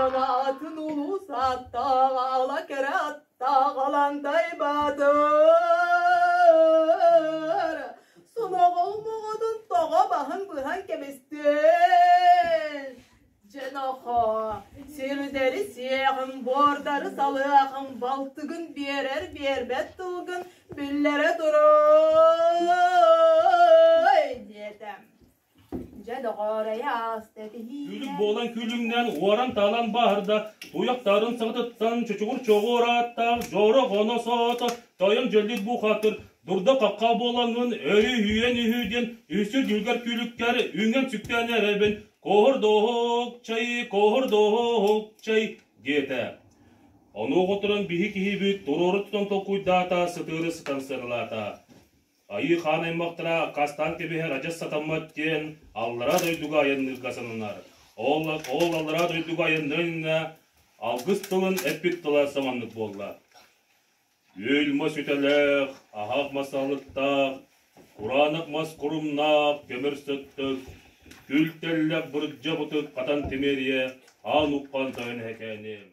Тойон аатын улуус ааттаах, ала кэрэ аттаах Алантай Баатыр Суноҕол моҕотун тоҕо баһын быһан кэбистин. Дьэ нохоо, сирдэри сиэҕим, буордары салыаҕым, балтыгын биэрэр биэрбэт тылгын биллэрэ туруй диэтэ. Дьэ доҕоор, эйэ ааста этиһиилэр. Күлүк буолан күлүҥнээн, уоран-таалан бааһырда, туйахтарын саҕатыттан чочугур чоҕуор ааттаах Дьоро хоно соото, тойон дьөллүт бухатыр, дурда-хахха буолаҥҥын өрүһүйэн үһү диэн үсү дьүлгэр күлүккэр үҥэн-сүктэн эрэбин, Куоһурдуһук чай, куоһурдуһук чай, диэтэ. Онуоха туран биһи киһибит туруору тутан толкуйдаата, сытыары сытан сырылаата. Айыы хаан аймахтара аккаастаан кэбиһэр адьас сатаммат диэн аллараа дойдуга айанныырга сананар. Ол, ол аллараа дойдуга айанныан иннинэ алгыс тылын эппит тыла саманнык буолла. Үөл мас үтэлээх, аһаах мас аһылыктаах, кураанах мас курумнаах, көмөр сыттык, күл тэллэх бырдьа бытык хатан тимиэрийэ аан уххан тойон эһэкээним.